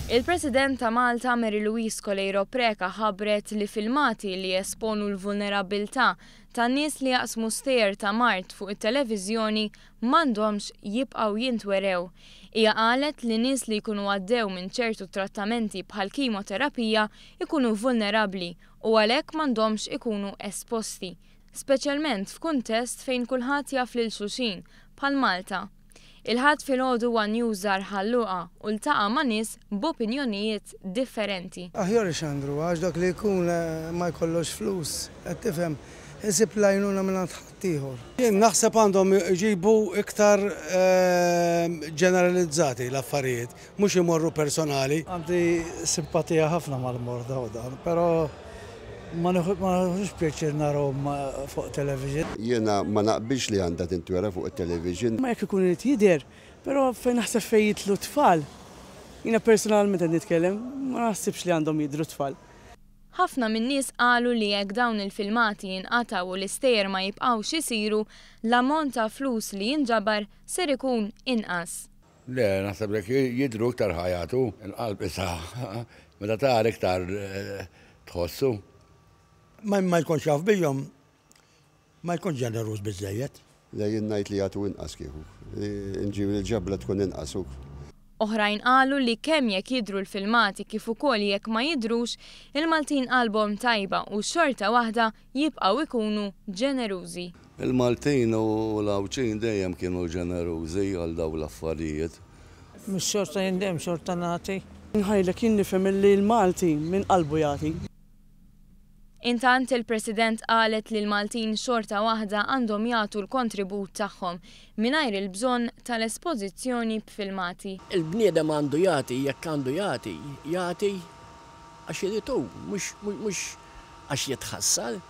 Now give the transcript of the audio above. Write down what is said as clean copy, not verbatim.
Il-President ta' Malta Mary Louise Coleiro Preca ħabbret li filmati li jesponu l-vulnerabbiltà ta' nies li jaqsmu stejjer ta' mard fuq it-televiżjoni m'għandhomx jibqgħu jintwerew. Hija qalet li nies li jkunu għaddew minn ċertu trattamenti bħal kimoterapija jkunu vulnerabbli u għalhekk m'għandhomx ikunu esposti, speċjalment f'kuntest fejn kulħadd jaf lil xulxin, bħal Malta. Il-Ħadd filgħodu one News żar Ħal Luqa u ltaqa' ma' nies b'opinjonijiet differenti. Aħjar ixandruha għax dak li jkun ma jkollux flus, qed tifhem, isib l-għajnuna mingħand ħaddieħor. Jien naħseb għandhom iġibu iktar ġeneralizzati l-affarijiet, mhux imorru personali. Għandi simpatija ħafna mal-morda u dan, però ma nieħux pjaċir narahom fuq television. Jiena ma naqbilx li għandha tintwera fuq it-television. Ma jekk ikun irid jidher, però fejn naħseb fejn jidħlu t-tfal, jiena personalment qed nitkellem, ma naħsibx li għandhom jidhru t-tfal. Ħafna min-nies qalu li jekk dawn il-filmati jinqatgħu u l-istejjer ma jibqgħux isiru, l-ammont ta' flus li jinġabar ser ikun inqas. Le, naħseb li jekk jidhru iktar ħa jagħtu. Il-qalb issa meta tara iktar tħossu. Min ma jkunx jaf bihom ma jkunx ġeneruż biżżejjed. Le, jien ngħid li jagħtu inqas kieku. Inġib il-ġebla tkun inqas u. Oħrajn qalu li kemm jekk jidhru l-filmati kif ukoll jekk ma jidhrux, il-Maltin qalbhom tajba u xorta waħda jibqgħu jkunu ġenerużi. Il-Maltin u l-Għawdxin dejjem kienu ġenerużi għal dawn l-affarijiet. Mhux xorta jien dejjem xorta nagħti. Ngħidlek jien nifhem illi l-Malti minn qalbu jagħti. Intant il-President qalet li l-Maltin xorta waħda għandhom jagħtu l-kontribut tagħhom mingħajr il-bżonn tal-espożizzjoni b'filmati. Il-bniedem għandu jagħti jekk għandu jagħti, jagħti għax irid hu, mhux mhux għax jitħassar.